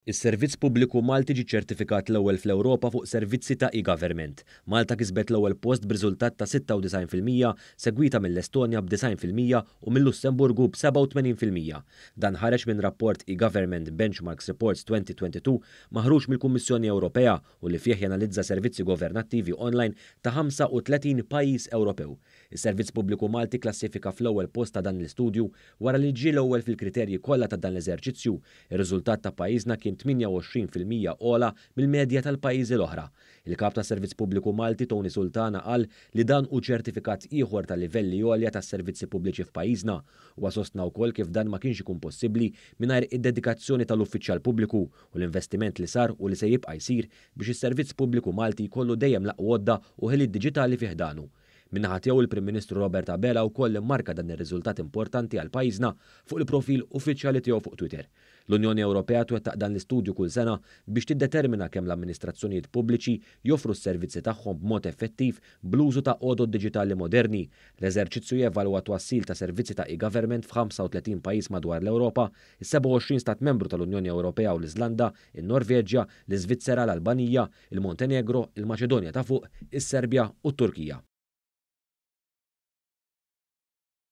Is-Servizz Pubbliku Malti ġie ċċertifikat l-ewwel fl-Ewropa fuq servizzi ta' e-government. Malta kisbet l-ewwel post b'riżultat ta' 96%, segwita mill-Estonja b'90% u mil-Lussemburgu b'87%. Dan ħareġ minn rapport e-Government Benchmarks Reports 2022 maħruġ mill-Kummissjoni Ewropea u li fih janalizza servizzi governattivi online ta' 35 pajjiż Ewropew. Is-Servizz Pubbliku Malti kklassifika fl-ewwel post ta' dan l-istudju wara li ġie l-ewwel fil-kriterji kollha ta' dan l-eżerċizzju. Ir-riżultat ta' pajjiżna kien 28% ogħla mill-medja tal-pajjiżi l-oħra. Il-Kap tas-Servizz Pubbliku Malti Tony Sultana qal li dan hu ċertifikat ieħor ta' livelli għolja tas-servizzi pubbliċi f'pajjiżna. Huwa sostna wkoll kif dan ma kienx ikun possibbli mingħajr id-dedikazzjoni tal-uffiċjal pubbliku u l-investiment li sar u li se jibqa' jsir biex is-Servizz Pubbliku Malti jkollu dejjem l-aqwa għodda u ħiliet diġitali fi ħdanu. Min-naħa tiegħu il-Prim Ministru Robert Abela wkoll immarka dan ir-riżultat importanti għal pajjiżna fuq il-profil uffiċjali tiegħu fuq Twitter. L-Unjoni Ewropea twettaq dan l-istudju kull sena biex tiddetermina kemm l-amministrazzjonijiet pubbliċi joffru s-servizzi tagħhom b'mod effettiv bl-użu ta' għodod diġitali moderni. L-eżerċizzju jevalwa t-twassil ta' servizzi ta' e-government f'35 pajjiż madwar l-Ewropa, is-27 stat membru tal-Unjoni Ewropea u l-Iżlanda, in-Norveġja, l-Iżvizzera, l-Albanija, il-Montenegro, il-Maċedonja ta' Fuq, is-Serbja u t-Turkija.